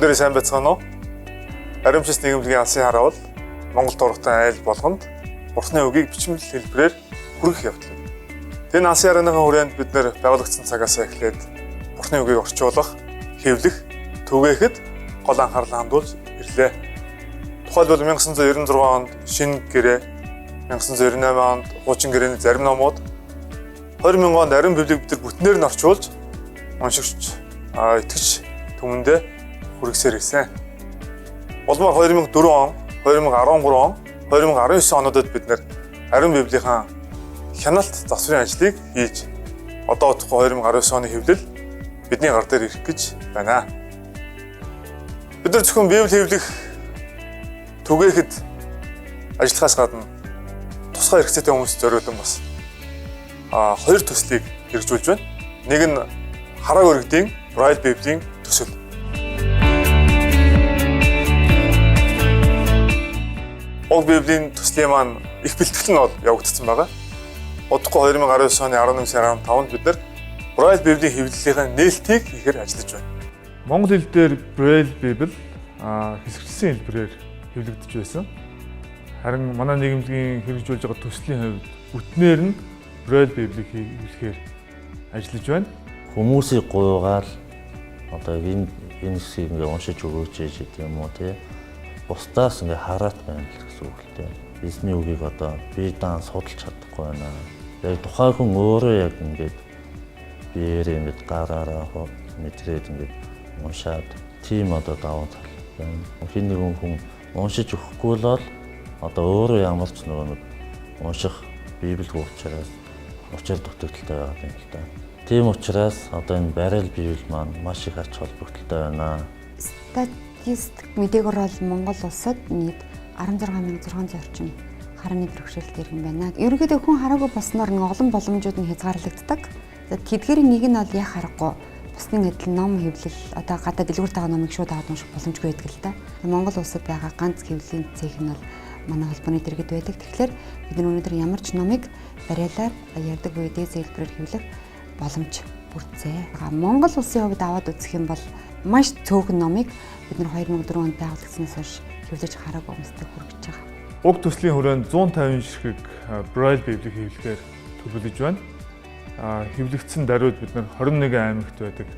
Бүгдээрээ сайн байцгаана уу? Аримшис нийгэмлэгийн алсын хараавал Монгол тургатан айл болгонд Бурхны үгийг бичмэл хэлбэрээр хүргэх явдал. Энэ алсын харааныхаа хүрээнд бид нэр байгуулагдсан цагаас эхлээд Бурхны үгийг орчуулах, хэвлэх, түгээхэд гол анхаарлаа хандуулж ирлээ. Тухайлбал 1996 онд шинэ гэрээ, 1998 онд хуучин гэрээний зарим номууд, 2000 онд ариун библийг бид нар бүтнээр нь орчуулж уншигч, итгэгч түмэндээ хүргэсээр ирсэн. Улмаар 2004 он, 2013 он, 2019 онуудад бид нэр ариун библийнхаа хяналт засварын ажлыг хийж одоо утгагүй 2019 оны хэвлэл бидний гар дээр ирэх гэж байна. Бид нар зөвхөн библи хэвлэх түгээхэд ажиллахаас гадна тусгай хэрэгцээтэй хүмүүст зориулсан бас хоёр төслийг хэрэгжүүлж байна. Нэг нь харааг өргөдийн Брайль Библийн төсөл. Уг Библийн төслийн маань их бэлтгэл нь бол явагдсан байгаа. Удахгүй 2019 оны 11 сарын 15-нд бид нар Брайль Библийн хэвлэлийнхаа нээлтийг хийхээр ажиллаж байна. Монгол хэл дээр Брайль Библи хэсэгчлсэн хэлбэрээр хэвлэгдэж байсан. Харин манай нийгэмлэгийн хэрэгжүүлж байгаа төслийн хувьд бүтнээр нь Брайль Библийг хэвлэхээр ажиллаж байна. Хүмүүсийг гуйгаал одоо энэ хэсгийг ингээ уншиж өгөөч гэдэг юм уу тий. Бусдаас ингээ хараат байна л гэсэн үг л тий. Эзний үгийг одоо би даан судалж чадахгүй байна. Яг тухайн хүн өөрөө яг ингээд биеэрээ ингээд гараараа мэдрээд ингээд уншаад тийм одоо давуу тал байна. Хэн нэгэн хүн уншиж өгөхгүй л бол одоо өөрөө ямар ч нөгөө нэг унших библигүй учраас учир дутагдaltaй байгаа юм л да. Тийм учраас одоо энэ барайл библи маань маш их ач холбогдолтой байна. Статистик мэдээгээр бол Монгол улсад нийт 16600 орчим харааны бэрхшээлтэй иргэн байна. Ерөнхийдөө хүн хараагүй болсноор нэг олон боломжууд нь хязгаарлагддаг. За тэдгээрийн нэг нь бол яах аргагүй бусдын адил ном хэвлэл одоо гадаа дэлгүүрт байгаа номыг шууд аваад унших боломжгүй байдаг л да. Монгол улсад байгаа ганц хэвлэлийн цех нь бол манай холбооны дэргэд байдаг. Тэгэхээр бид нар өнөөдөр ямар ч номыг бариалаар ярьдаг буюу дээд хэлбэрээр хэвлэх боломж бүрдсэн. Монгол улсын хувьд аваад үзэх юм бол маш цөөхөн номыг бид нар 2004 онд байгуулагдсанаас хойш хэвлэж хараагүй хүмүүстэй хүргэж байгаа. Уг төслийн хүрээнд 150 ширхэг Брайль Библийг хэвлэхээр төлөвлөж байна. Хэвлэгдсэн даруйд бид нар 21 аймагт байдаг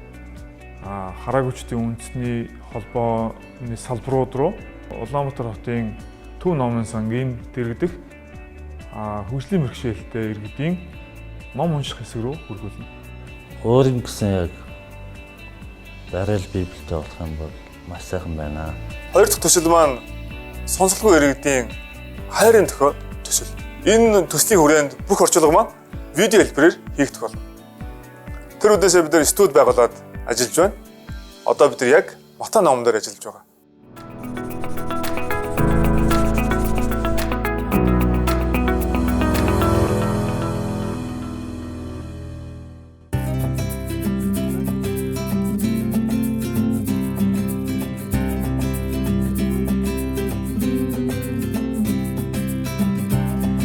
хараагүйчдийн үндэсний холбооны салбарууд руу Улаанбаатар хотын Төв номын сангийн дэргэдэх хөгжлийн бэрхшээлтэй иргэдийн ном унших хэсэг рүү хүргүүлнэ. Өөр юм гэсэн яг барайл библитэй болох юм бол маш сайхан байна. Хоёр дахь төсөл маань сонсголгүй иргэдийн хайрын дохио төсөл. Энэ төслийн хүрээнд бүх орчуулга маань видео хэлбэрээр хийгдэх болно. Тэр үднээсээ бид нар студи байгуулад ажиллаж байна. Одоо бид нар яг Мата номон дээр ажиллаж байгаа.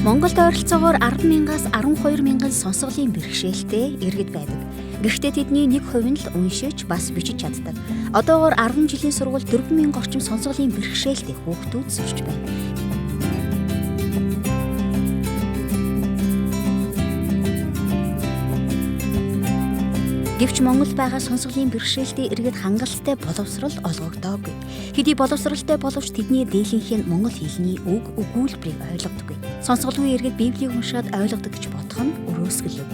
Монголд ойролцоогоор 10,000-аас 12,000 сонсголын бэрхшээлтэй иргэд байдаг. Гэхдээ тэдний 1% нь л уншиж бас бичиж чаддаг. Одоогоор 10 жилийн сургууль 4,000 орчим сонсголын бэрхшээлтэй хүүхдүүд сурч байна. Гэвч Монгол байгаа сонсголын бэрхшээлтэй иргэд хангалттай боловсрол олгогдоогүй. Хэдий боловсралтай боловч тэдний дийлэнх нь монгол хэлний үг өгүүлбэрийг ойлгодоггүй. Сонсголгүй иргэд Библийг уншаад ойлгодог гэж бодох нь өрөөсгөл.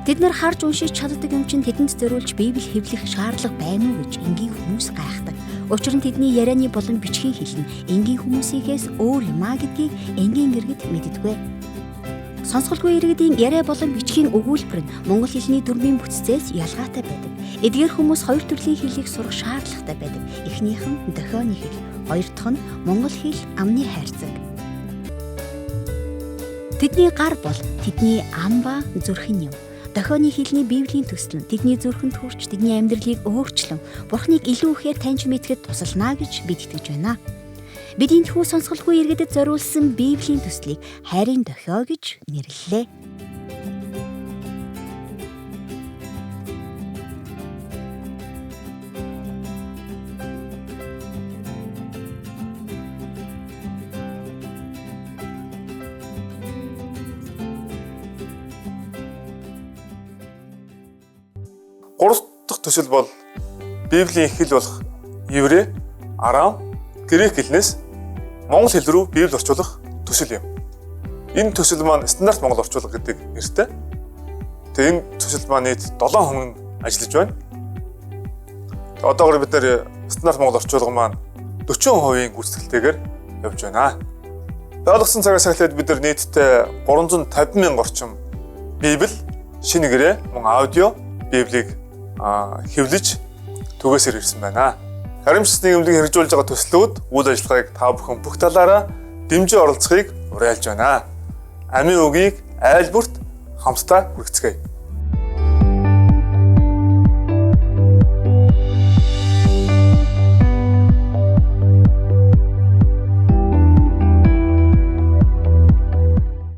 Тэд нар харж уншиж чаддаг юм чинь тэдэнд зориулж Библи хэвлэх шаардлага байна уу гэж энгийн хүмүүс гайхдаг. Учир нь тэдний ярианы болон бичгийн хэл нь энгийн хүмүүсийнхээс өөр юм а гэдгийг энгийн иргэд мэддэггүй. Сонсголгүй иргэдийн яриа болон бичгийн өгүүлбэр нь монгол хэлний дүрмийн бүтцээс ялгаатай байдаг. Эдгээр хүмүүс хоёр төрлийн хэлийг сурах шаардлагатай байдаг. Эхнийх нь дохионы хэл, хоёр дахь нь монгол хэл амны хайрцаг. Тэдний гар бол тэдний ам ба зүрхэн юм. Дохионы хэлний Библийн төсөл нь тэдний зүрхэнд хүрч тэдний амьдралыг өөрчлөн Бурхныг илүү ихээр таньж мэдэхэд тусална гэж бид итгэж байна. Бид энэхүү сонсголгүй иргэдэд зориулсан Библийн төслийг хайрын дохио гэж нэрлэлээ. Гурав дахь төсөл бол Библийн хэл болох еврей, арам, грек хэлнээс монгол хэл рүү Библи орчуулах төсөл юм. Энэ төсөл маань стандарт монгол орчуулга гэдэг нэртэй. Тэгээ энэ төсөл маань нийт 7 хүн ажиллаж байна. Одоогор бид нэр стандарт монгол орчуулга маань 40%-ийн гүйцэтгэлтэйгээр явж байна. Байгуулсан цагаас эхлээд бид нар нийтдээ 350 мянга орчим Библи, шинэ гэрээ, мөн аудио Библийг хэвлэж түгээсээр ирсэн байна. Харамсалтай нийгэмлэг хэрэгжүүлж байгаа төслүүд үйл ажиллагааг та бүхэн бүх талаараа дэмжин оролцохыг уриалж байна. Амийн үгийг айл бүрт хамтдаа хүргэцгээе.